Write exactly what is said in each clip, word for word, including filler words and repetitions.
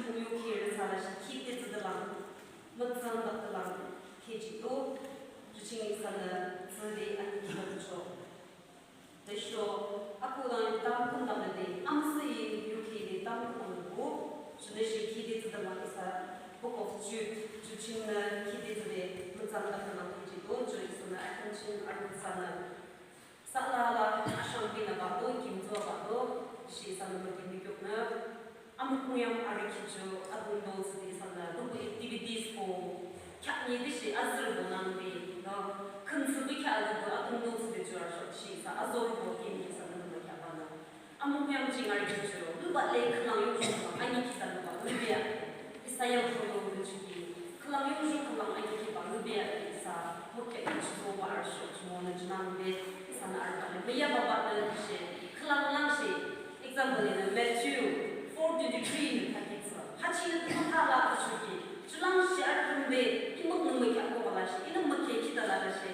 Yukhi rütsü lashe khide thsüde lang, mütsan thsüde lang, kheak jihdo, ju ching isanü thsüde anikhitchoh. Tüsho akhuhdangnü tamkhüntamnüde, amüsühi yukhide tamkhüntamnübo, shunüshe khide thsüde lang isa Book of Jude, ju chingnü khide thsüde mütsan thsüde lang kheak jihdo, ju isanü akhüm ching arü thsünü. Sa alala ashang binü bahdo, kim thsüa bahdo, shi isanü mükim mikyoknü, amükhungyam arü khicho, adungto thsüde isanü, lungki activities ko, kheaknü de shi azürübo nangde, no, khün thsüpü kheak adungto, adungto thsüde ju arüsho, shi isa azürübo kim isanü lungki kheak banü. Amükhungyam ching arü khicho, lubah le khülang yungsho khülang, anikhitde lubah, lubah. Isa yam khülang yungsho ki, khülang yungsho khülang, anikhitde lubah, isa, mükheak yungsho ba arüsho, jumonü junangde, isanü arübah le, müyabah ba le shi, khülang lang shi, example inü Matthew four twenty-three nü thakhi thsü. Hachinü tümü thala thsüchoki, julang shi arü khümde, i müknü mükheak ko ba la shi, inü mükheak khide la la shi,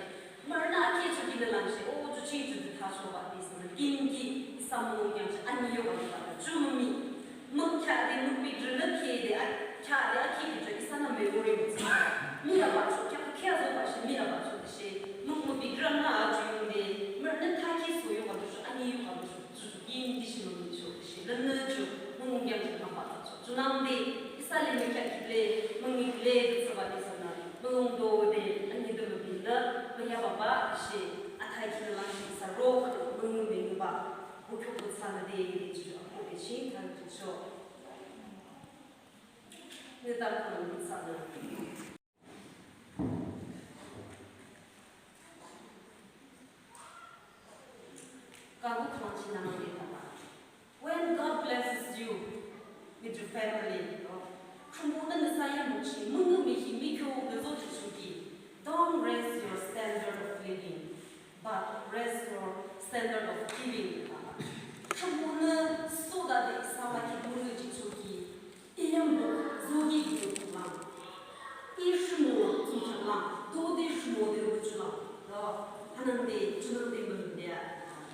Marünü akhechoki nü lang shi, o, ju ching ju de thasho ba de isanü, kimki, isa mung yang shi, ani yo ba de la, ju mung mi, mükheak de, mükmübirünü khide, a, kheak de, akhechoki, isanü memory mütsü. Müyabah cho, kheak, kheak zo ba shi, müyabah cho de shi, mükmübirünü a ju yungde, marünü thakhi so yo ba de shi, ani yo ba de shi, ju, ju, kimki shi mung mi cho de shi, lümnü ju, mung yang shi maba cho, junangde, isa le mükheak khide, mung mi le, de thsüba de isanü. Mülungdo de, ani de mübinü, müyabah ba, shi, athakhi nü lang shi isa ro, mülung de nü ba, bu kyo bu thsanü de, de ju, akhuhbe ching, thang ju cho. Nü tam kang bu thsanü. Kabu khang chinang de taba. When God blesses you with your family, no? Thrünpuhnü nüsa yam mung ching, mung nü mihi mikyo nü zo chichoki. Don't raise your standard of living, but raise your standard of giving. Thrünpuhnü soda de isa lakhi mung nü chichoki. I yambo zoki ki lang. I shimo zukhi lang. Dode shimo de uchu lang. Do, hanangde, junangde mülde.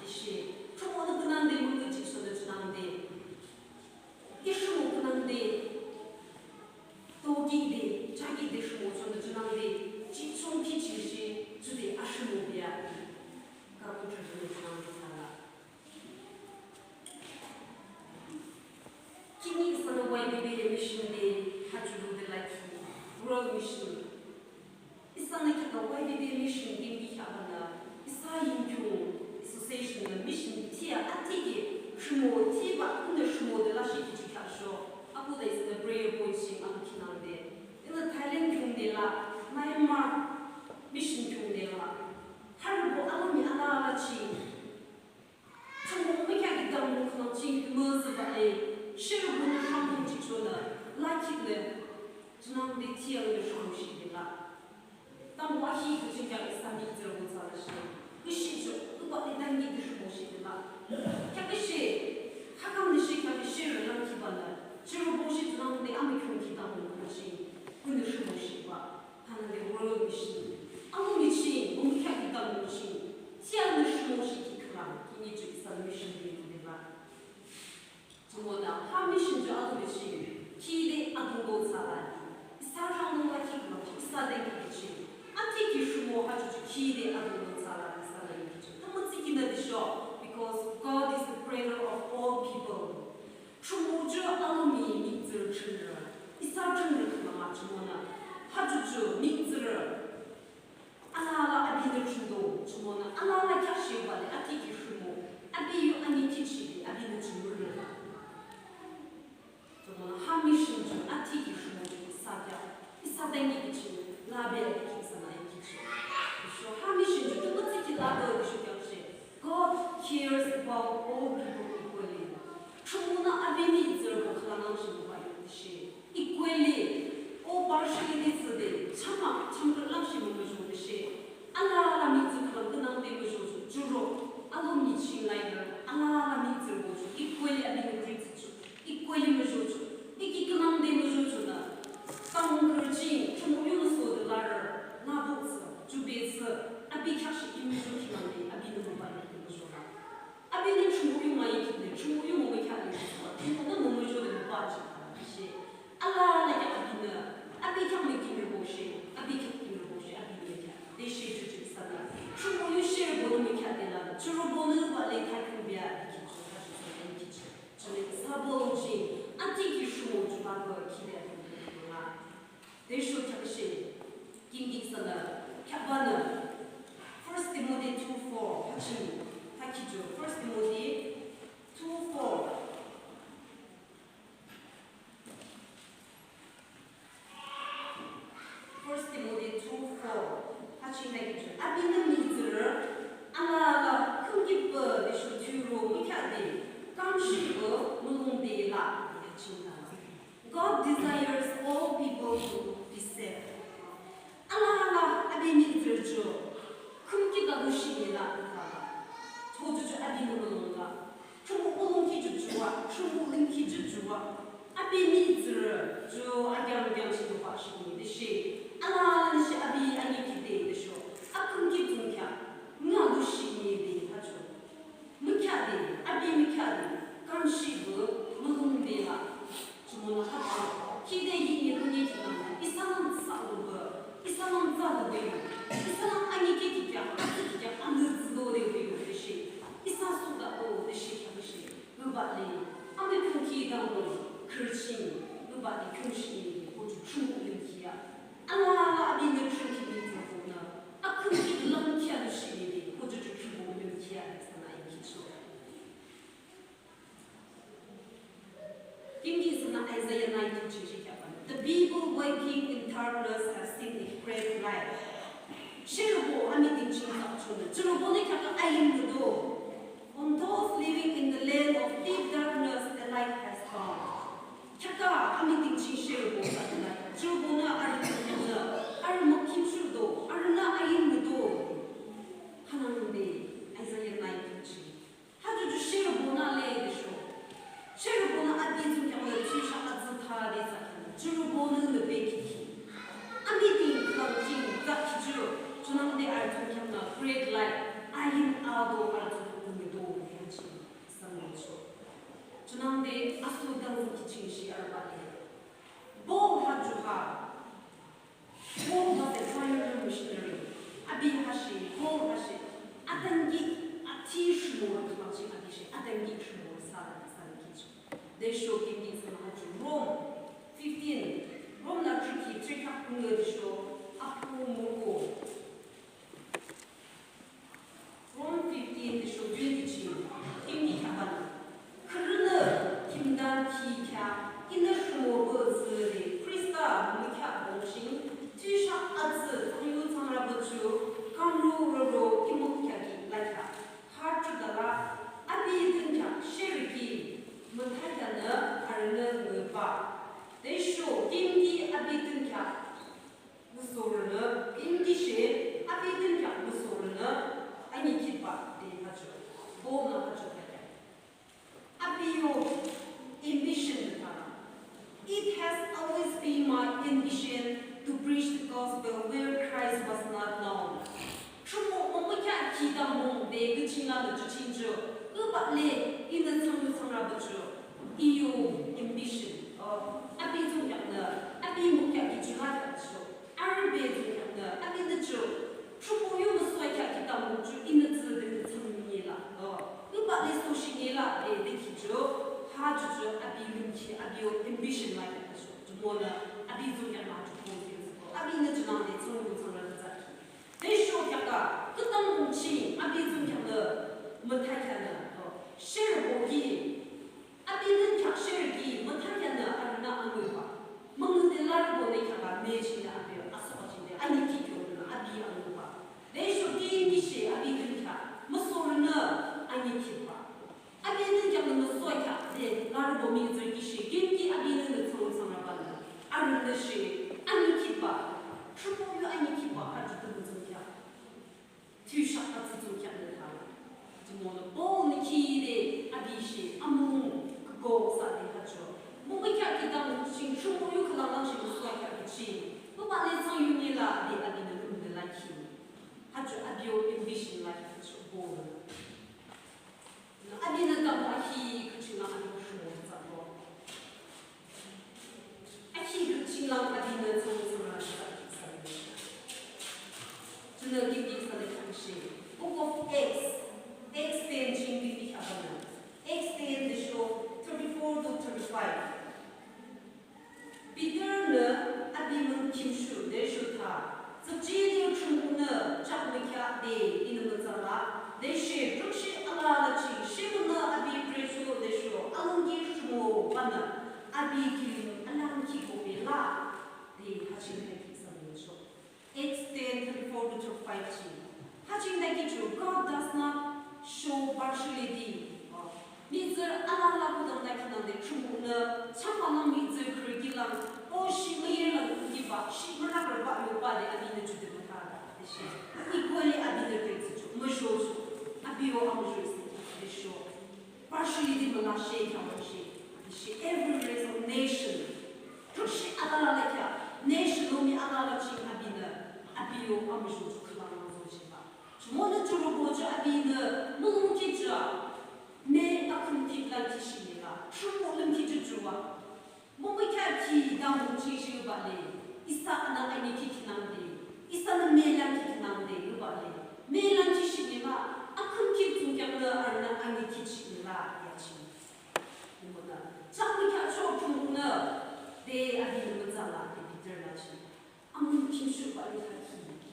Ishi. Shimo de künangde mülde jikso de junangde. I shimo künangde. Doki de, jaki de shimo chon de junangde. Jikchong ki jishi, jude ashimo de. Kabu chon de junangde sala. Khihni isanü Y B B A mission de ha ju lude lakhi, World Mission. Isanü kheakü Y B B A mission de miki kheakü nü, isa Yimkhiung Association nü mission thiyü athikhi rhimo thiyübah kunü rhimo de lashikhi ju kheaksho, akhuhde isanü prayer point ching akukhi nangde. Isanü Thailand khiungde la, Myanmar mission khiungde la. Harübo alomi alala ching Tümü mükheahkhi dangpung khülang ching tümü zübah le, shirübonü rhangdung jihchonü, lakhi le, junangde thiyang le rhangshihde la. Dangpung ahi kü ching kheak isa mihtsürübo thsülashe, kishihcho, lubah le dangki de rhimoshihde la. Kheaküshe, hakam de shi kheaküshe rü langkhibanü, shirüboshe junangde amükhiungkhi dangpung khülang ching, kunü rhimoshihbah. Hanangde World Mission. Alomi ching, mükheahkhi dangpung ching. Thiyang le rhimoshihkhi khülang, khihni ju isa mission de de la. Jumonü, ha mission ju alomi ching. Khide adungto thsüla. Isa rhangdung lakhi khülang, isa dangki ching. Athikhi rhimo ha ju ju khide adungto thsüla, isa dangki ching. Tümütüsho kina de sho, because God is the creator of all people. Rhimo ju alomi mihtsürü thrünrü, isa thrünrü khülang a jumonü, ha ju ju mihtsürü, alala abinü thründo, jumonü, alala kheakshihbah le athikhi rhimo, abi yu ani kheakshihbah le abinü thrünrü. Jumonü, ha mission ju athikhi rhimo ju isa kheak, isa dangki ching, labe athikhi isa nü kheakshih. Sho ha mission ju tümütüsho labe de sho kheakshih. God cares about all people equally. Rhimonü abi mihtsürübo khülang lang shi mübah yo de shi. Equally, o partiality thsüde, chama, chamrü lang shi mümüzho de shi. Alala mihtsürü khülang künangde müzho ju, jurü, alomi ching lainü, alala mihtsürübo ju, equally abinü treat thsücho. Equally müzhocho, iki künangde müzhochonü, tangkhüh ching, rhimo yungsode larü, labutsü, jubetsü, abi kheakshihkhi müzhokhi nangde, abinü mübah yo de müzhola. Abinü rhimo yung ayikhi de, rhimo yung mükheah de, rhimonü mümüzhode mübahcho, shi. Tüsho kheaküshe, kimki isanü, kheahbanü, First Timothy two four, ha ching, ha kicho, First Timothy two four. First Timothy two four, ha ching ha kicho. Apinü mihtsürü, alala, khümkhitpü, tüsho thiyuro, mükheahde, kamshihpü, mulongde la, ha ching ha. God desires all people to be saved. Alala api mihtsürü ju khümkhit alushinila. Tüsho ju apinü mulongla. Thrünpuh mulongkhi ju juwa, Thrünpuh limkhi ju juwa. Api mihtsürü ju akyang akyang ching lubah shini tüshe. Alala nüshe api anikhitde tüsho. Akhümkhit thsungkheak. Ngalushinide ha ju. Mükheahde, api mükheahde, kamshihpü, mulongde la. Jumonü ha ju, khide yinye lunye khinang, isa lang thsangpü, isa lang thsangpü, isa lang anikhitkhea, anikhitkhea, anü thsüdo de pü yo tüshe, isa suda o tüshe kheaküshe, lubah le, amükhumkhi dangpung, khürü ching, lubah le khümshihni, o ju khümkhit limkhi ya. Alala apinü khümkhit limkhi ya. Akhümkhit limkhi ya lushinide, o ju ju khümkhit limkhi ya, isa na inkhicho. Kimki isanü Isaiah nine two ching shi kheahbanü. The people walking in darkness have seen a great light. Sherübo amiting ching thsakchonü. Sherübonü kheakü ayimnüdo. On those living in the land of deep darkness, a light has dawned. Kheakü amiting ching sherübo thsaknü. Sherübonü arü thsaknü. Arü mükheahshudo. Arünü ayimnüdo. Hanangde Isaiah nine two ching. Ha ju ju sherübonü le tüsho. Sherübonü api thsungkheaknü tüsho atsü thade thsakhi. Sherübonü le bekhi. Amiting thsungkheak thsakhi ju. Junangde arü thsungkheaknü great light. Ayin ado arü thsungkheaknü do yachi. Sancho. Junangde aso dang thsungkheak ching shi arübah le. Bo ha ju ha. Paul was a pioneer missionary. Api hashi, Paul hashi. Atanki, athi shimo, tmachi api shi. Atanki shimo, sa, sa, kicho. Tüsho kimki isanü ha ju Rome fifteen. Rome la three ki, three kak nge tüsho. Apu muko. Rome fifteen tüsho twenty ching, kimki kheahbanü. Khürünü, khimdan ki kheah, inü shimo pü tsüde, Khrista mükheah bong ching, tüsho atsü, thsangyuthsangrabah ju, kamlu roro, imükheahkhi lakheah. Harchudala, api dünkheak, sherü ki, müthakheanü, arünü ngübah. Tüsho, kimki api dünkheak, müsohrünü, kimki she, api dünkheak müsohrünü, anikhitbah de ha ju. Bo na ha ju ha ya. Api yo ambition de ha. It has always been my ambition to preach the gospel where Christ was not known. Thrünpuh mümükheahkhi dang mung de küching la nü ju ching ju. Lubah le, inü thsangyuthsangrabah ju. I yo ambition. O, api thsungkheaknü, api mükheahkhi ju ha ju. Arübe thsungkheaknü, apinü ju, Thrünpuh yu müsühakheahkhi dang mung ju inü thsüde thsangyunila. O, lubah le soshunila de de ki ju, ha ju ju api limkhi, api yo ambition la kheahkhi ju. Jumonü, api thsungkheaknü ju pung ki ju. Apinü junangde thsangyuthsangrabah thsakhi. Tüsho kheakü, küdang mung ching, api thsungkheaknü, müthakheanü, o, sherübo ki, api dünkheak sherü ki, müthakheanü arünü angübah. Müngüde larübonü kheakü me chingnü api asühbah chingde, anikhitkhea arünü api angübah. Tüsho kimki she api dünkheak, müsohrünü anikhitbah. Api dünkheaknü müsühakheah de, larübo mihtsürü ki she, kimki apinü thsangyuthsangrabanü. Arünü she, anikhitbah. Thrünpuh yu anikhitbah, ha ju tümü thsungkheak. Tüsho atsü thsungkheaknü tha. Jumonü Paul nü ki de api shi amung koko sa de ha ju. Mümükheahkhi dang ching Thrünpuh yu khülang lang shi müsühakheahkhi ching. Lubah le thsangyunila de apinü lümde lakhi. Ha ju api yo ambition lakhi ha ju Paul nü. Apinü dang ahi küching lang api yo shimo thsabo. Ahi küching lang apinü thsangyuthsangrabah thsabo. Junü kimki isanü kheaküshe. Book of Acts. Acts ten ching kimki kheahbanü. Acts ten tüsho thirty-four to thirty-five. Peternü api mung Amüthsümshe tüsho tha, tsükjide Thrünpuhnü jak mükheahde inü mütsan lah, tüshe trükshih alala ching shepünü api trüsho tüsho alungki rhimobanü api kilim alangki kobe lah de ha ching ha ki thsangyuchoh. Acts ten thirty-four to thirty-five ching. Ha ching tha ki ju, God does not show partiality. Mihtsürü alala khülang tha ki nangde Thrünpuhnü chamba nang mihtsürü khürü ki lang, o shi müyerü lang ki bah, shi mürakürü bah yo bah de apinü ju de mütha de shi. Equally apinü de ju, müshocho. Api yo amüsho ise de sho. Partiality mülashe kheahshe, shi every race of nation. Trükshih alala kheah, nation lomi alala ching apinü, api yo amüsho ju khülang zochibah. Jumonü jurübo ju apinü, mulongkhi ju, me akhümkhi lümkhi shi lah, Thrünpuh lümkhi ju ju ah. Mümükheahkhi dangpung ching shi ngübah le, isanü anikhi khinangde, isanü me lümkhi khinangde ngübah le, me lümkhi shi lah, akhümkhi thsungkheaknü arünü anikhi shi lah, ya ching. Mümükheah, chang mükheahcho Thrünpuhnü, de apinü mütsan lah, de Peter la ching. Amüthsümshe bah le tha ki.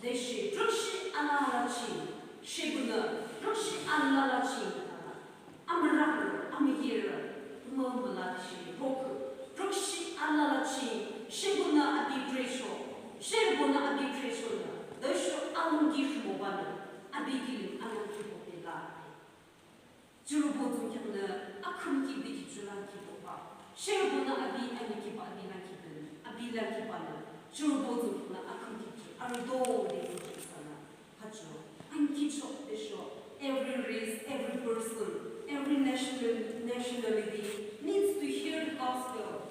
Tüshe trükshih alala ching, shepünü, trükshih alala ching, amürakürü, amüyerü, mümüla tüshe rokü, trükshih alala ching, shepünü api trüsho, shepünü api trüsho nü, tüsho alungki rhimobanü, api kilim alangki kobe lah. Jurübo thsungkheaknü akhümkhi de ki ju langkhi koba. Shepünü api anikhi bah api langkhi de, api langkhi banü. Jurübo thsungkheaknü akhümkhi ju arüdo de ki ju isanü. Ha ju, anikhichoh de sho. Every race, every person, every national, nationality needs to hear the gospel.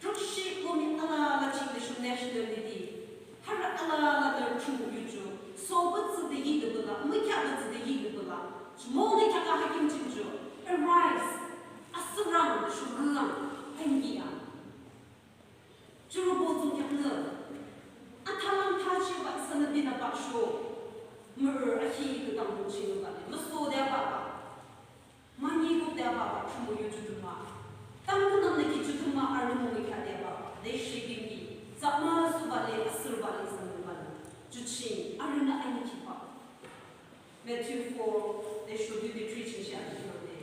Trükshih lomi alala ching de sho nationality. Harü alalanü Thrünpuh yu ju. Sobuh thsüde yinü bela, mükheahbuh thsüde yinü bela. Jumonü kheahkhi ha kim ching ju. Arise. Asürang, shugang, angiang. Jurübo thsungkheaknü. Athalang thachi bah isanü binabah sho. Mürü ahi kü dangpung ching bah. Müso de bah bah. Mani kuk de bah bah, Thrünpuh yu ju thsüma. Tangkünamnü ki ju thsüma arünü mümükheah de bah bah. Tüshe binki, tsama su bah le, asür bah le, sanü bah le. Ju ching, arünü anikhi bah. Matthew four, tüsho twenty-three ching shi anikhi bah le.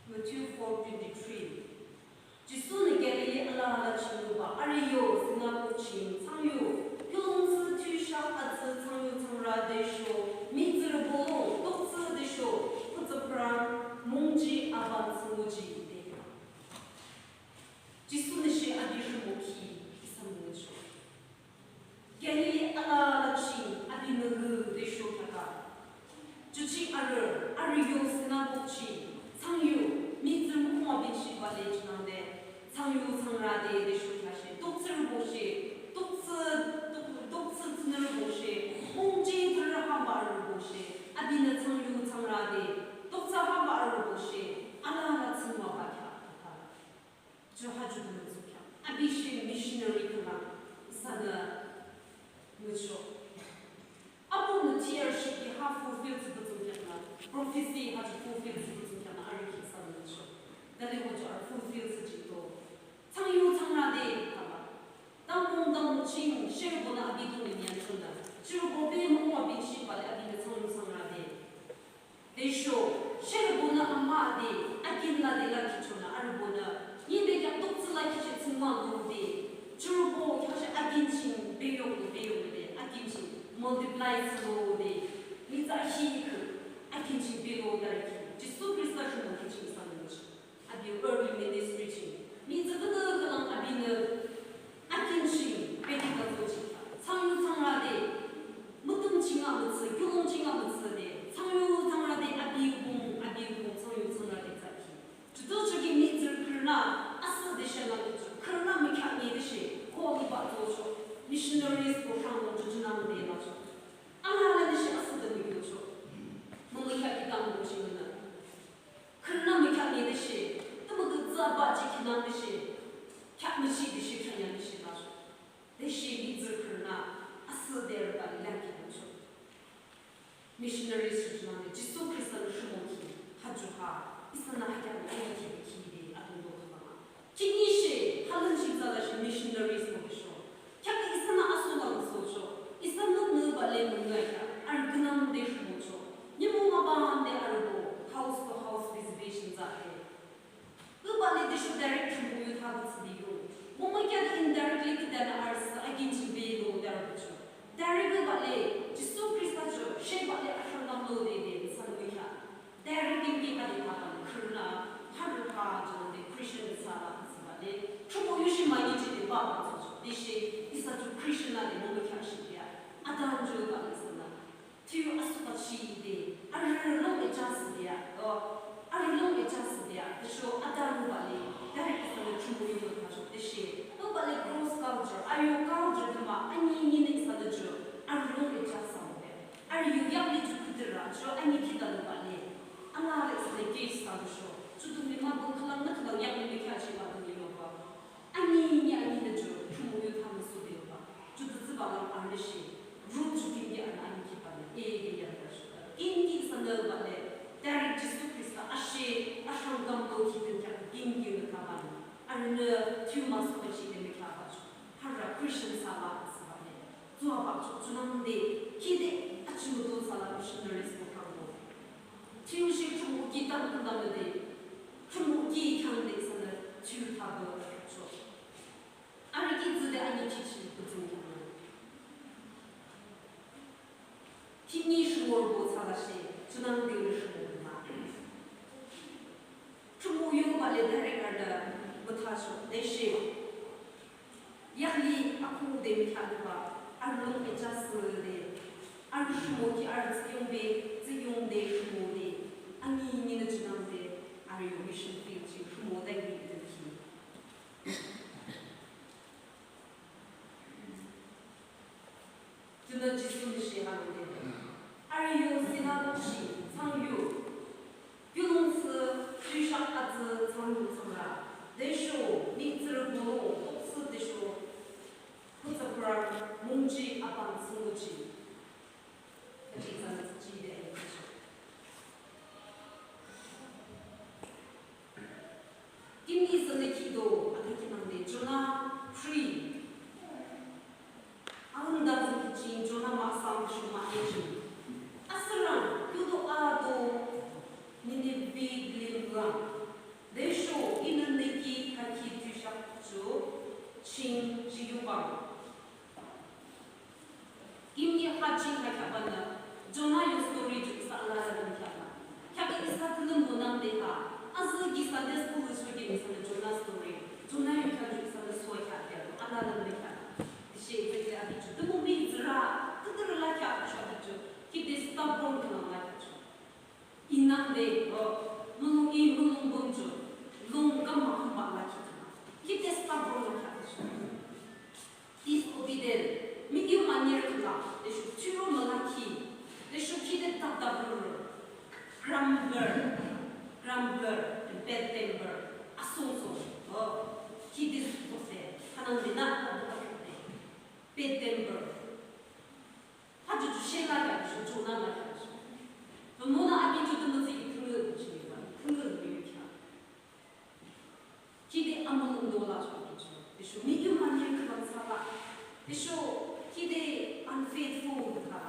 Matthew four twenty-three. Jisunü Galilee alala ching ngübah, arü yo sinagog ching thsangyu, kiulongthsü, thiyusheak atsü, thsangyu thsangra tüsho, mihtsürübo, tukthsü tüsho, kuthsüpürü, mungji aban thsungkheak de. Jisunü shi api rhimokhi, isanü ngüchoh. Galilee alala ching apinü ngüde sho kheahkhi. Ju ching arü, arü yo sinagog ching, thsangyu, mihtsürü mukhung abinshiba le junangde, thsangyu thsangra de de sho kheahshe, tukthsürübo she, tukthsü, tuk-, tukthsü tsünürübo she, mungji thürü hamba arübo she, apinü thsangyu thsangra de, tukthsü hamba arübo she, alala thsungkheak bah kheahkhi. Ju ha ju thsungkheak. Api shi missionary khülang isanü ngüchoh. Apunü T R shi ki ha fulfill thsüpü thsungkheaknü. Prophecy ha ju fulfill thsüpü thsungkheaknü arü ki isanü ngüchoh. Dale ho ju arü fulfill thsüjihdo. Thsangyu thsangra de kaba. Dangpung dangpung ching sherübonü api dunü nyan chonü. Sherübo be mung abinshiba le apinü thsangyu thsangra de. Tüsho, sherübonü amade, akin lade lakhichonü arübonü, nide kheak tukthsü lakhichi thsungkheak lode, sherübo kheakshi akin ching beyung beyung de, akin ching multiply thsülo de, nitsa hikhi, akin ching belo de ki, Jisu Khrista rhimokhi ching sanücho. Api early ministry ching. Mihtsü küdü khülang apinü akin ching bede thsüjihkhi. Thsangyuthsangra de. Mütüm ching amütsü, kiulong ching amütsü de. Thsangyuthsangra de api bung, api bung thsangyuthsangra de thsakhi. Juto choki mihtsürü khürünü asühde she lakhicho. Khürünü mükheahde she. Ko iba tocho. Missionaries ko kang lo juju nangde lacho. Alala de she asühde mükheahcho. Mümükheahkhi kang lo chingnü. Khürünü mükheahde she, tümükhüh tsüba jihkhi nangde she, kheahmüchide she, kheahde she lacho. De she mihtsürü khürünü asühde arübah lakhi lacho. Missionaries shi junangde Jisu Khrista rhimokhi, ha ju ha, isanü ha kheak lakhi de ki de adungto khülang. Khihni Tüshe arüsü akin ching bebah de arüchoh. Tüshe arübah le, Jisu Khrista ju shebah le asürü lamlo de de, sanü mükheah. Tüshe arü kim ki hade thaban khürünü, harü ha ju de Christian thsüla thsübah le, Thrünpuh yu shi mahne jide bebah thsüchoh. Tüshe isa ju Christian a de mümükheahshihbea. Atanju bebah le sanü. Thiyu asühachihde, arü lung ejasübea, o, arü lung ejasübea, tüsho atanbah le, tüshe isa le Thrünpuh yu thachoh, tüshe, tobah le cross culture, arü culture tümü, anini nü isa le ju, arü lung ejasübea, arü yu yakli ju küdüra, tüsho ani kitabah le, alala isa le case thsüchoh, ju tümü mah bu khülang nü khülang yakli mükheahshihbah tümü yoba. Anini, anini ju, Thrünpuh yu thanü sübebah. Ju tütsübah lang arüshe, root ju kim ki anü ani kibah le, e, e, ya, ya, shu. Kim ki sanü bebah le, tüshe Jisu Khrista ashe, asürü lamlo ki kim ki, kim ki nü thaban. Arünü thiyu müsühachihde mükheahbah ju. Harü Christian thsüla thsübah le. Tsuabah ju, junangde, kide, achimudo thsüla missionaries program lo. Thiyu shi Thrünpuh ki tang kandam le de, Thrünpuh ki khyang de sanü thiyu thabah ju. Arü ki tsüde ani chichi kutsung khyang. Khihni shimurbo thsülashe, junangde rü shimurbo ma. Thrünpuh yu bebah le direct arü müthachoh, tüshe. Yakli akhuhde mükheahbah, arü lung ejasüde, arü shimo ki arü tsühyungbe, tsühyungde shimode, anini nü junangde, arü yo mission field ching shimode ngi de ki. Junü Jisunü shi hanangde. Arü yo sinagog ching thsangyucho. Kiulongthsü tüsho atsü thsangyucho thsangra. Tüsho mihtsürü mulong toksü tüsho kutsapura mungji aban thsungwuji. Aji thsanü thsüjide ayo tüsho. Kim ki sanü kido, ata kinangde Jonah three. Aundazu ki ching Jonah mahsam tüsho mahne ching. Asürang, kiuto ato, Nineveh lim lang. Tüsho inü nü ki haki tüsho ju, ching jiyubah. Kim ki ha ching ha kheahbanü, Jonah yo story ju isa alala lüm kheahbah. Kheahki isa tümü nangde ha, azü ki Sunday school yu shoki isanü Jonah story, Jonah yo kheah ju isanü so kheahbah, alala lüm kheahbah. Tüshe isa ki api ju, tümü mihtsürü, tütürü la kheah ju api ju, kide stubborn khülang la kheah ju. Inangde, o, mulong i mulong bun ju, lung kama hamba la kheah ju. Kide stubborn la kheah ju. Disobedient, miki manir khülang, tüsho thiyuro mülakhi, tüsho kide tap tap ruru, grumbler, grumbler, and bad temper, asongso, o, kide sose, hanangde na, abu akhide, bad temper. Ha ju ju shela ya, tüsho Jonah la ya, tüsho. Tümüna api ju tümütsi ki tümü, tümü, tümü kheah. Kide amulongdo la cho kicho. Tüsho miki manir khülang thsüla. Tüsho kide unfaithful thsüla.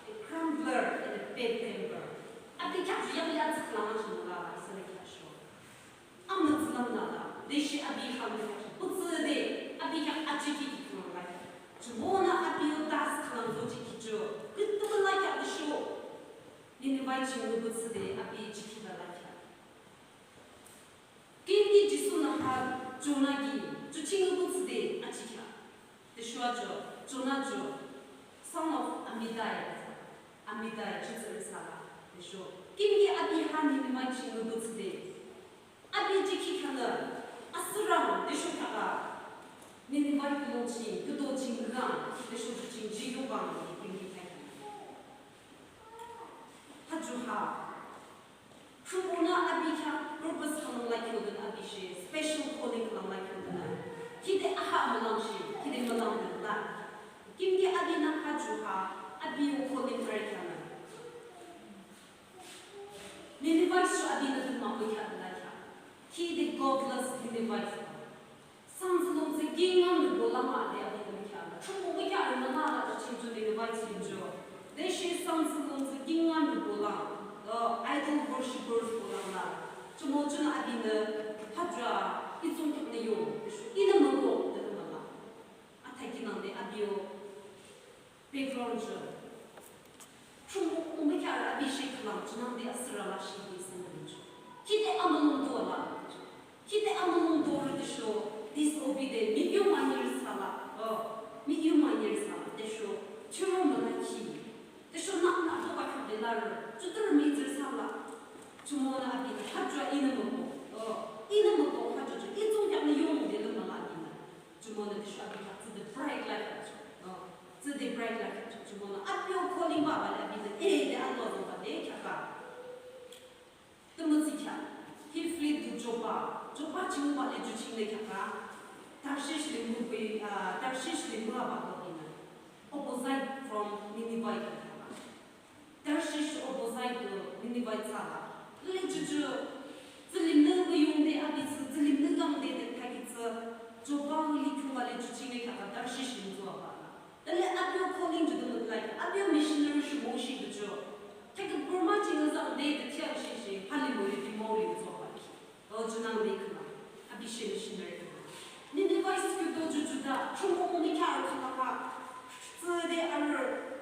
A grumbler and a bad temper. Api kheah ju yakli atsü khülang cho la la, isanü kheah sho. Amütsü lang la la. Tüshe api khülang kheah sho. Putsü de api kheah ajikhi ki khülang la. Jumonü api yo task khülang zojihkhi cho. Kütümü la kheah tüsho. Nineveh ching ngübutsüde api jikhi la la kheah. Kim ki Jisunü ha Jonah ki, ju ching ngübutsüde ajikhi. Tüsho ajo, Jonah jo, son of Amittai, Amittai, ju tsührü thsüla, tüsho. Kim ki api ha Nineveh ching ngübutsüde. Api jikhi kheanü, asürang, tüsho kheaka. Nineveh kiulong ching, kiuto ching rang, tüsho ju ching jiyubah, kim ki kheakhi. Ha ju ha. Thrünpuhnü api kheak purpose khülang lakhi odünü api she, special calling khülang lakhi odünü. Kide aha mülangshi, kide mülangde la. Kim ki apinü ha ju ha, api yo calling arü kheanü. Ninevites cho apinü tümü mükheahde lakhi. Kide godless Ninevites. Sanzilung tsü kingaün nübo la mah de api tümü kheahla. Thrünpuh mükheahrü mülala ju ching ju Ninevites lim ju. Tüshe sanzilung tsü kingaün nübo la. Uh, idol worshippers bo la la. Jumo junü apinü hadra itsung kheaknü yo. Tüsho inü mübo de la la. Athai Ching ba le ju ching le kya ka. Tarshish le mu be, ah, Tarshish le mu ba ko ina. Opposite from Nineveh ka kya ka. Tarshish opposite to Nineveh tsala. Le ju ju. Zilim ne be yung de abi tsü, zilim ne gang de de ka ki tsü. Ju ba li kyu ba le ju ching le kya ka Tarshish le mu ba la. Tale abio calling ju de mu la, abio missionary shi mo shi de ju. Ka ki Burma ching le zang de de tia shi shi, ha le mo le di mo le zo ba ki. O, junang le khala, abi she missionary khala. Nineveh sipü do ju ju da, chungo mo ni kya khala ka. Tsü de ar,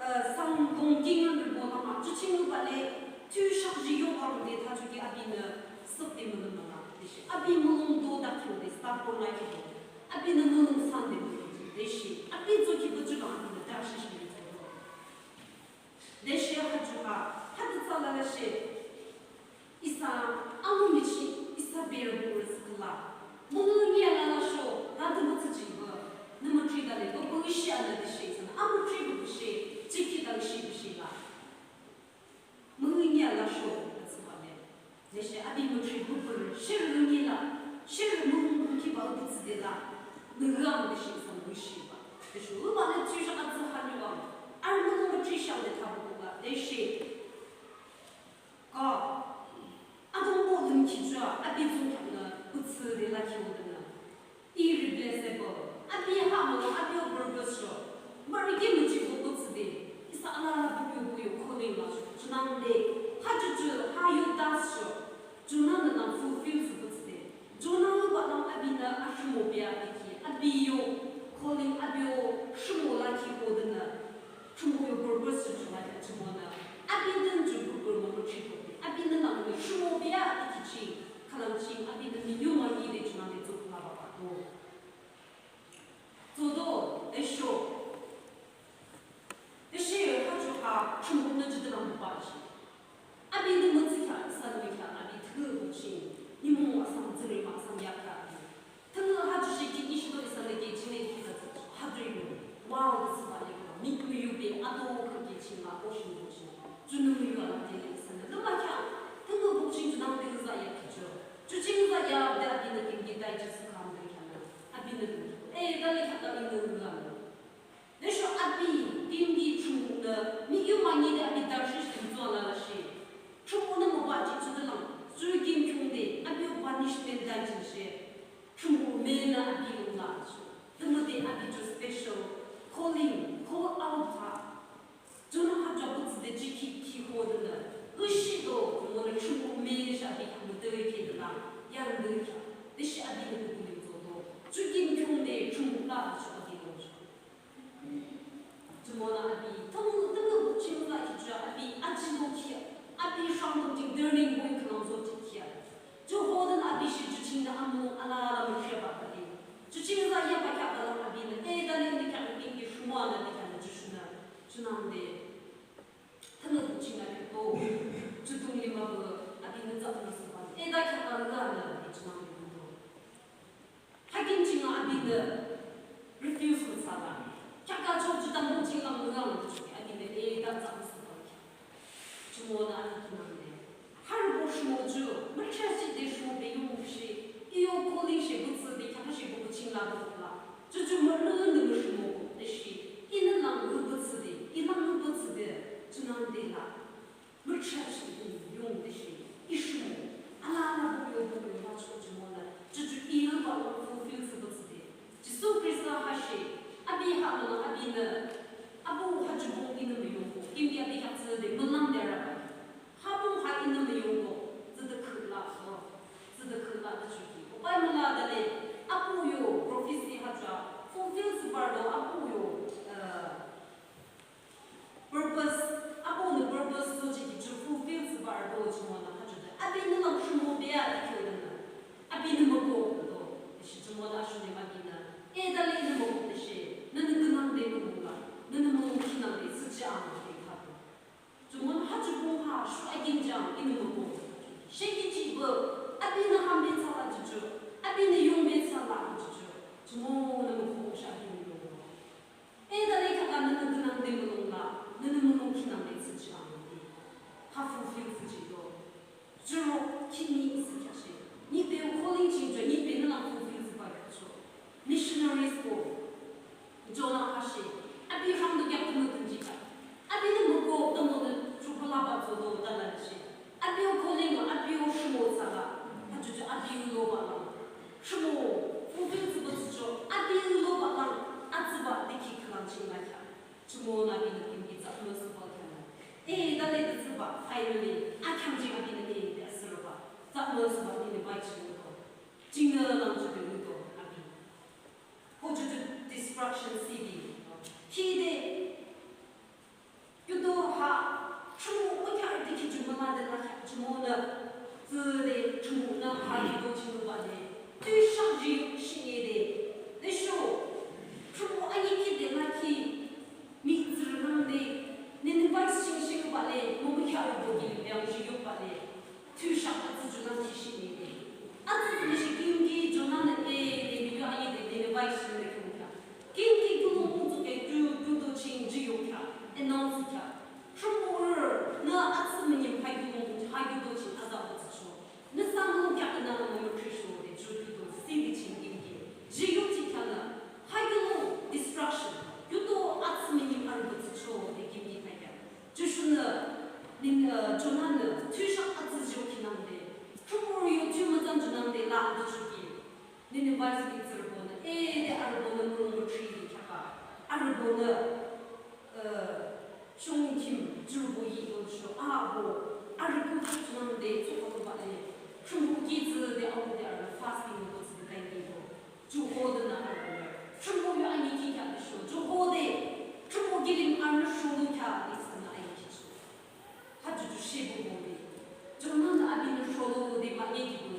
eh, sang dong king an bo la ma, ju ching ba le, tu shak ji yo ba de ta ju ki abi ne, sop de mo ma la, de shi. Abi mo do da kyo de, sta ko la ki do. Abi ne mo san de mo de shi. Abi zo ki bu ju ba abi ne da shi shi de zo. Deshi ha ju ha, ha de tsala la she. Isa, amu michi, isa bere bere sikla. Mulu ni ala la sho, na de mu tsi ji ba. Na mu tri da le, ba bu shi ala de she, isa, amu tri bu shi, ji ki da shi bu shi la. Mulu ni ala sho, na tsi ba le. Deshi abi mu tri bu bu, shir lu ni la, shir mu mu ki ba bu tsi de la, mu ga mu shi sa mu shi ba. Deshi u ba le tsi sha ka tsi ha ni ba, ar mu mu tri sha de ta bu ba, deshi. Ka, adong bo lun ki jua, abi zung kya na, bu tsi de la ki u de na. Irreplaceable. Abi ha mo, abi o purpose sho. Mari ki mu ji bu bu tsi de. Isa ala la bu yo bu yo calling la sho. Junang de, ha ju ju, ha yo das sho. Junang na nang fulfill su bu tsi de. Junang lu ba nang abi na a shimo bia de ki. Abi yo calling, abi yo shimo la ki ko de na. Chungo yo purpose ju chunga ya chungo na. Abi den ju purpose mo mo chi ko. Abi na nang mo chungo bia abi ki chi. Kalang chi abi na mi yo ma ni de chunga de zo la ba ba do. Zo do, de sho. De shi ha ju ha chungo na ju de la mo ba chi. Abi na mo zi ka, san mi ka, abi tu mo chi. Ni mo ma sang zi re ma sang ya ka. Tüngü ha ju shi ki ishi do isa le ki jine ki ka tü ha ju yu. Wow, tsi ba le ka. Mi, mi yu be a do ka ki chi ma ko shi ko shi. Ju nu mi yu a la de le isa le. Luma kya. Tüngü bu chi ju nang de za ya ki ju. Ju chi za ya de abi na kim ki dai ju sa kam de kya na. Abi na. Eh, da le kya da mi nu ga. Nüsho abi, bimbi chungnü, mi yu ma ni de abi Tarshish lim zua la la shi. Chungnü mo ba ji chu de lang, zui kim chung de, abi yo punishment dan jin shi. Chungnü me na abi lung la shi. Tümü de abi ju special calling, call out ha. Zun ha ju bu zi de ji ki ki ho de ne. Ü shi do, mo le chungnü me shi abi kang de ke de la, yang de ya. De shi abi de bu lim zo do. Zui kim chung de, chungnü la shi abi lung shi. Jumonü abi, tümü, tümü bu ching la ki ju abi, aji lo ki, abi shang lo ki, turning point kang zo ki ki. Ju ho den abi shi ju ching de amu, ala ala mu shi ba abi. Ju ching la ya ba kya ba la abi ne, eh, da le ne kya ne ki shimo ala ne kya ne ju shi ne, ju nang de. Tümü bu ching la ki do, ju dung li ma bu, abi ne za bu su ba, eh, da kya ba la ne, abi ju nang de do. Hakim ching a abi de refuse mütsa la. Kya ka cho ju dang bu ching la münga mü de chu abi de, eh, dang tsang sü ba. Jumonü abi kinang de. Har bu shimo ju, mü cha shi de shimo de yung shi. I yo calling shi bu tsü de kya ka shi bu ching la bu la. Ju ju mü nü nü mü shimo de shi. I nü lang mü bu tsü de, i lang mü bu tsü de, ju nang de la. Mü cha shi yung de shi, i shimo. Ala ala bu yo bu yo la cho jumonü. Ju ju i yo ba lo fulfill sü bu tsü de. Jisu Khrista ha shi, abi ha lo abi ne. Abu ha ju bong i ne mü yung bu. Kim bi abi ha tsü de, mü lang de ra ba. Ha bong ha i ne mü yung bu. Zi de kü la so. Zi de kü la de ju ki. O bai mü la de le. Abu yo prophecy ha ju. Fulfill sü ba lo abu yo. Uh, Purpose, abu nü purpose so ji ki ju fulfill sü ba arüdo jumonü ha ju de. Abi nü lang shimo bea de kyo de nü. Abi nü mü ko de do. De shi jumonü a shu nü abi nü. E da le nü mü ko de shi. Nü nü künang de mü ko la. Nü nü mü ko kinang de sü ji ang de ka do. Jumonü ha ju bong ha shu a gin jang i nü mü ko. Shi ki ji bu. Abi nü ham be tsa la ju ju. Abi nü yung be tsa la ju ju. Jumonü mü ko sha abi nü yung ko. Washington City. Hide, küdo ha, Thrünpuh mükheahde ki ju mülade lakheah jumonü, tsüde Thrünpuhnü ha küdo ching lubah le, tüsho ju shihde, tüsho Thrünpuh anikhitde lakhi, mihtsürü nangde, Nineveh ching shikbah le, mümükheah arübo kilim yang ju yukbah le, tüsho atsü junangde shihde. Atsü junangde shi küyimki Jonah-nü e, de, miyo ani de, Nineveh ching le kümkheah. Küyimki küyimki mungtsü ke ju, ju do ching ju yukheah, announce kheah. Thrünpuhnü atsü minim ha ju do, ha ju do ching azah atsü cho. Nüsa mümükheah nü mümükheah sho de ju ju do city ching küyimki. Ju yukhi kheah nü, ha ju do destruction. Ju do atsü minim arübo tsü cho de küyimki kheah. Jushu nü, nin, uh, Jonah-nü, tüsho atsü ju kinangde, Thrünpuh yo tümütsan junangde la atsü ki. Nineveh mihtsürübonü, e, de arübonü mulong müthri de kheahbah. Arübonü, uh, shongkim jurübo yido sho, abo, arübo junangde, tsüko lubah le, Thrünpuh ki tsü de, abo de arü fasting lubah tsü de kaidibo. Ju hode nü arü. Thrünpuh yo anikhi kheah de sho. Ju hode. Thrünpuh kilim arü sho lu kheah de isanü anikhi cho. Ha ju ju shepü hode. Jonah-nü abinü sho lu de mah ye ki bu.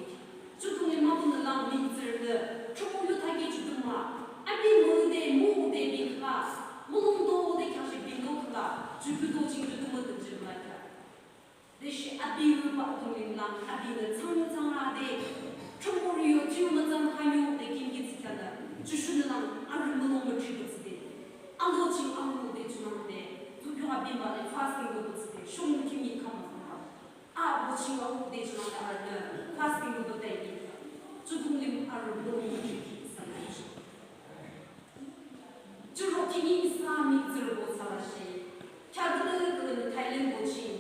Ju du nge mah bunü lang mihtsürünü. Thrünpuh yo thakhi ju du mah. Abi müde, müde bin khüla. Mulong do de kheah shi bin do khüla. Ju ju do ching ju du mah de ju la kheah. Tüshe api rübah dunglim lang, apinü thsangyuthsangra de, Thrünpuh yo tümütsan hanyo de küyimki tsü kheah nü, Joshuanü lang arü mulong müthri butsü de. Alo ching alo de junang de, tukyo apinbah le fasting butsü de, shung kimi kama kama. Abo ching alo de junang de arünü fasting bu de de. Ju dunglim arü mulong müthri ki sanü. Jurü kini isa mihtsürübo thsülashe, kheaküdükhüh Thailand bo ching,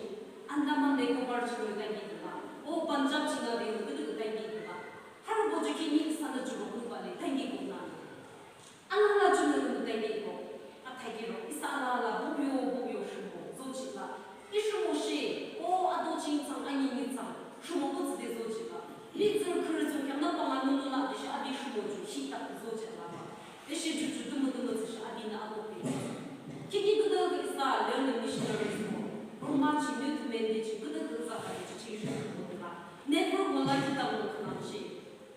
Andaman Nicobar ching yo dangkhikhüh la, o Punjab ching yo dangkhikhüh dangkhikhüh la. Harübo ju kini isanü jurü kukbah le dangkhikhüh la. Alala junü dangkhikhüh, athakhi ro, isa alala bukyo bukyo rhimo, zochihlah. I rhimoshe, o ado ching thsang, anini thsang, rhimo butsü de zochihlah. Mihtsürü khürü thsungkheaknü panga nunu la, tüshe api rhimo ju, hita zochihlah. Tüshe ju ju tümü tümü thsüshe apinü ato pe. Khihni küdükhüh isa learning missionaries mo, Burma ching, New Thumenden ching, küdükhüh isa kali ju ching rhimo la. Network mo la hita mo khülang ching.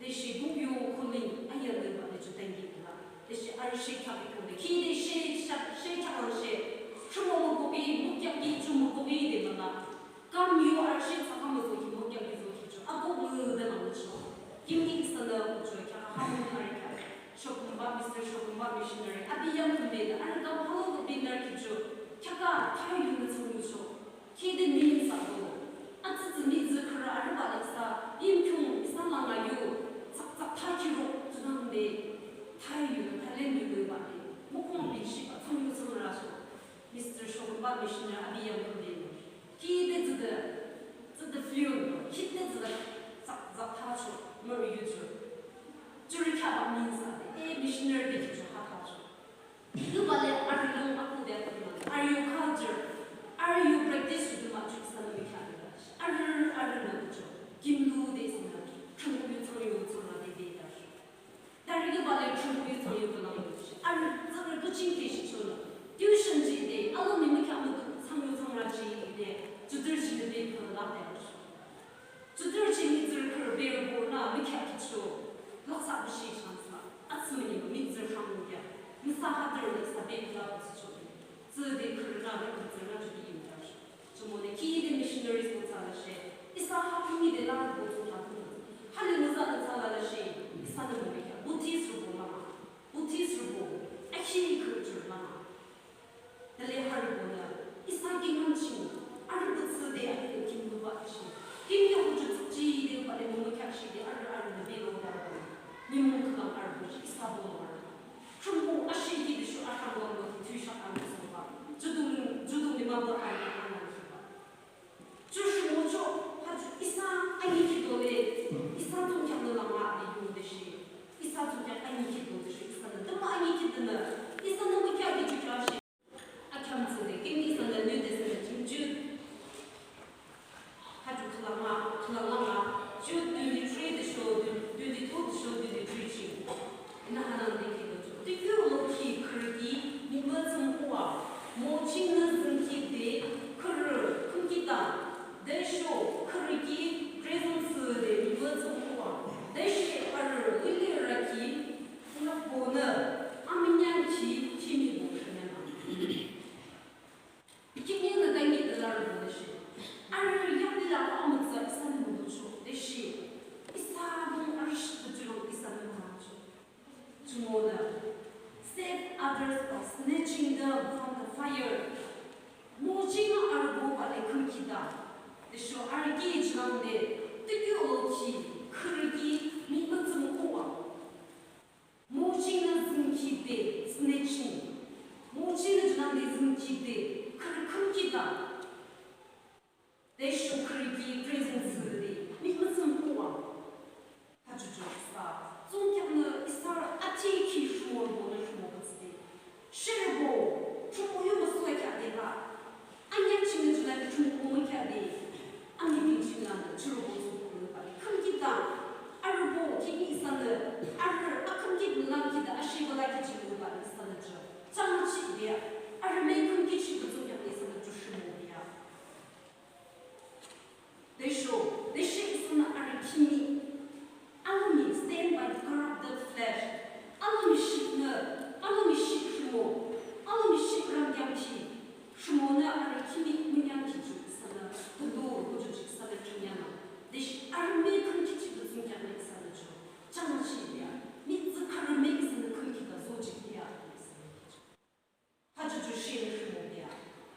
Tüshe bukyo khülang ayarü ba le ju dangkhikhüh la. Tüshe arü she kheak kheak de. Khide she kheak, she kheak lang she. Rhimo mükoh ki, mükheak ki ju mükoh ki de mala. Kam yo arü she thsakhi müzokhi mükheak ki zokhi cho. Ako müde lang cho. Kimi isanü ko cho kheak ha mü arü kheak. Shokunba, Mister Shokunba missionary. Api yam kumbe de arü kam halo ko binar ki cho. Kheak ha thayunü thsungyu cho. Khide mihsang do. Atsütsü mihtsürü khürü arübah le isa, Yimkhiung isa langa yo, tsak tsak thakhi ro, junangde, thayunü, Thailand yunü bah le, mükheak binshibah, thsangyuthsangra sho. Mister Shokunba missionary api yam kumbe. Khide tsüde, tsüde fluent, khide tsüde, tsak tsak thacho, mürü yucho. Jurü kheakbah mihsang de, e missionary de kicho ha thacho. Tübale arü lung aku de aku ma. Arü yo culture, arü yo practice tüma ju isanü mükheahde. Arü, arü nü ju. Kimlu de isanü. Thrünpuh yo thsangyuthsangra de de da. Tari tübale Thrünpuh yo thsangyuthsangra de. Arü, arü küching ke shi chonü. Tuition ji de, alo ni mükheah müdu thsangyuthsangra ji de. Judür ji de de kala de. Judür ching mihtsürü khürü berübo nü mükheahkhi cho, laksa bishi chang sü, atsü münimühi mihtsürü rhangdung kheak, nüsa hadürü nüsa bekla butsü cho, tsüde khürü nü mihtsürü nü judi yimdash. Jumonü khide missionaries bo thsülashe, isa ha kimi de la bo tsü ha kimi. Hale nüsa nü thsülashe, isanü mükheah, Buddhist rübo mama, Buddhist rübo, akhi khürü jurü mama. Tale harübonü, isa kingaün ching, arü butsü de arü kim lubah ching. Kim yo kuju tsükji de ba de mümükheakshi de arü arü de belo da. Nimung khülang arü buji isa bo lo arü. Thrünpuh ashiki de shu arhang lo lo tüsha arü so ba. Judung, judung de mabo arü arü so ba. Ju shu mo cho, ha ju isa anikhitdo le, isa thsungkheak nü langa de yung de shi. Isa thsungkheak anikhitdo de shi, isa nü, tümü anikhitdo nü, isa nü mükheak de ju kheak shi. Akheam tsüde, kim isanü New Testament ching Jude. Ha ju khülang la, khülang langa, Jude twenty-three tüsho, twenty-two tüsho twenty-three ching. Inü hanangde kido cho. Tüsho lo ki khürü Tüsho arü ki junangde, tüki olo ki, khürü ki, mi mütsüm kuwa. Mo chingnü züngkide, tsüne ching. Mo chingnü junangde züngkide, khürü khümkhi ta. Tüsho khürü ki present züde, mi mütsüm kuwa. Hajuju sa, tsungkheaknü isa athi ki rhimorübonü rhimopü thsüde. Sherübo, rhimo yu müsühkheah de la. Anya chingnü junangde rhimo mükheah de. Anibing chingnü chürübo tsungkheaknü ba. Khümkhi ta, arübo, khihni isanü, arü, akhümkhi mülangkhi ta, ashibala ki chingnü ba, isanü ju. Changchi de, arü me khümkhi chipü tsungkheaknü isanü ju rhimo de. Tüsho, tüshe isanü arü khihni, alomi stand by corrupted flesh, alomi shihpü, alomi shihpü rhimo, alomi shihpü rangkheangkhi, rhimonü arü khihni mükheangkhi ju isanü, tulu, kuju ju isanü khihni yanü. Tüshe arü me khümkhi chipü tsungkheaknü isanü ju, changchi ya, mihtsü khürü me isanü khümkhi ta zojih ya, isanü ju. Hajuju sherü rhimo bea,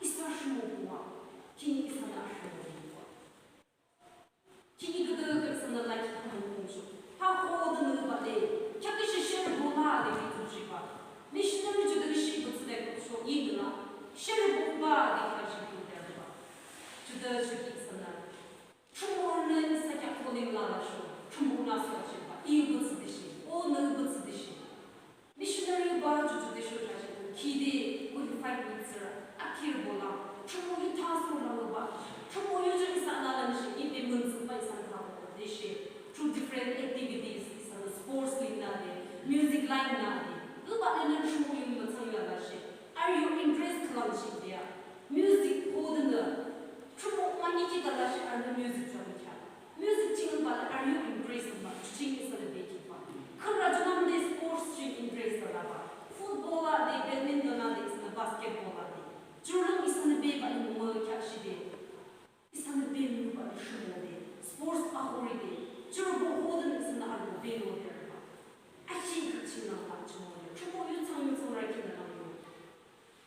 isa rhimo kuwa, khihni isanü arü rhimo kuwa. Khihni küdükhüh isanü lakhi khülang kungcho. Ha khodünü bale, kheaküshe sherübo la de ki tüshiba. Missionary judükhüh shihpü thsüde kucho inü la, sherübo ba de kheaküshe kude ba. Judükhüh ki isanü Rhimorünü isa kheak kolim lalasho, rhimorü nü asühachihba, i pü thsüde shi, o nü pü thsüde shi. Missionary ba juju de sho thashe, khide qualified minister, akhirbo la, rhimo yu thaso la ba, rhimo yu ju isa alala nü shi, i be mün thsüba isa thabo de shi, through different activities, isa sports line nü de, music line nü de, iba le nü rhimo yu müthsang yalashe, are you interest khülang shi de ya, music khodünü, Rhimo mani ki tala shi arü music chong cha. Music ching ba le are you interest ba? Ching isa le be ki ba. Khürü junangde sports ching interest la ba. Football la de, badminton la de, isa le basketball la de. Jurung isa le be ba le mo kya shi de. Isa le be mo ba le rhimo de. Sports a hori de. Jurbo ho de isa le arü be lo de ba. Ashi ka ching la ba chong le. Rhimo yu thsang yu thsang ra ki la ba yo.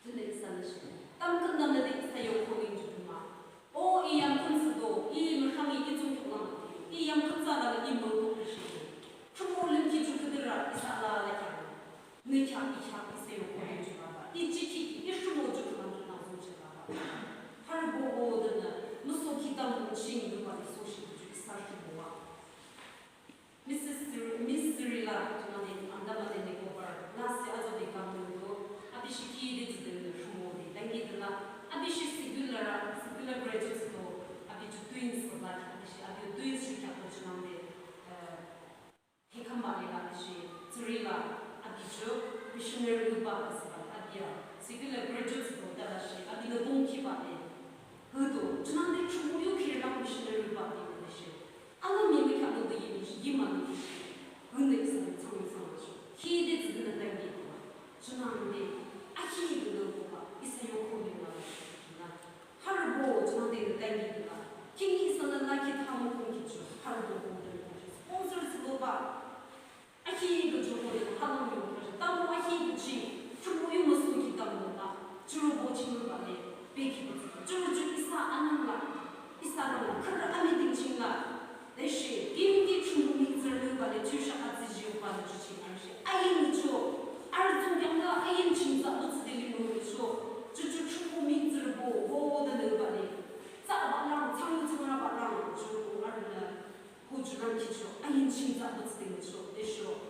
Tüle isa le shi. Tamkhüntamnüde isa yo calling ju tümü. O i yamkhün thsüdo, i mükhang i i tsungkheak lang. I yamkhün thsüde i mülkuk shi. Rhimo limkhi ju khüdüra isa alala kya. Nü kya i kya isa yo calling ju baba. I jikhi i rhimo ju khülang ju nangzung ju baba. Harübo o dünü, müso ki tamkhün ching ju ba i so shi ju isa rhimo wa. Missus Sri-, Miss Srila, tunani Andaman and Nicobar, last year azo de kamdo, abishi ki de de rhimo de, dangi de la, abishi secular, secular graduate do, abi ju twins la, abishi, abi twins shi kya ko chunam de, eh, hikamba de la, abishi, Srila, abi ju, missionary ba, abi ya, secular graduate do, dala shi, abi de bong ki ba de, hüdo, chunam de rhimo yu ki la missionary ba de, abishi. Alomi mükheahde yimshi, yimang yimshi. Hüne isa thsang thsang shi. Hide tsüde nü dangi kuwa. Chunangde, ahi de nü kuwa. Isa yo komi wa shi na. Harübo chunangde nü dangi kuwa. Khihni isa nü lakhi thamu kung ki ju. Harübo kung de kung ki. Sponsor thsüdo ba. Ahi küju ko de, halong yo ko de, tamu ahi küji, rhimo yu müsühki tamu la, jurübo ching la le, beki ba, jurü ju isa anang la, isa rang la, khürü amiding ching la, de shi, kim ki rhimo mihtsürü la le, ju sha atsü ju ba le, ju ching arü shi, ayin ju, arü ju yang la, ayin ching za, bu tsü de li mo ju, ju ju rhimo mihtsürübo, wo de le ba le, za ba lang, chang chang ra ba lang, ju ko arü la, Ko ju rangkhi cho, ayin ching za bu tsü de cho, de sho.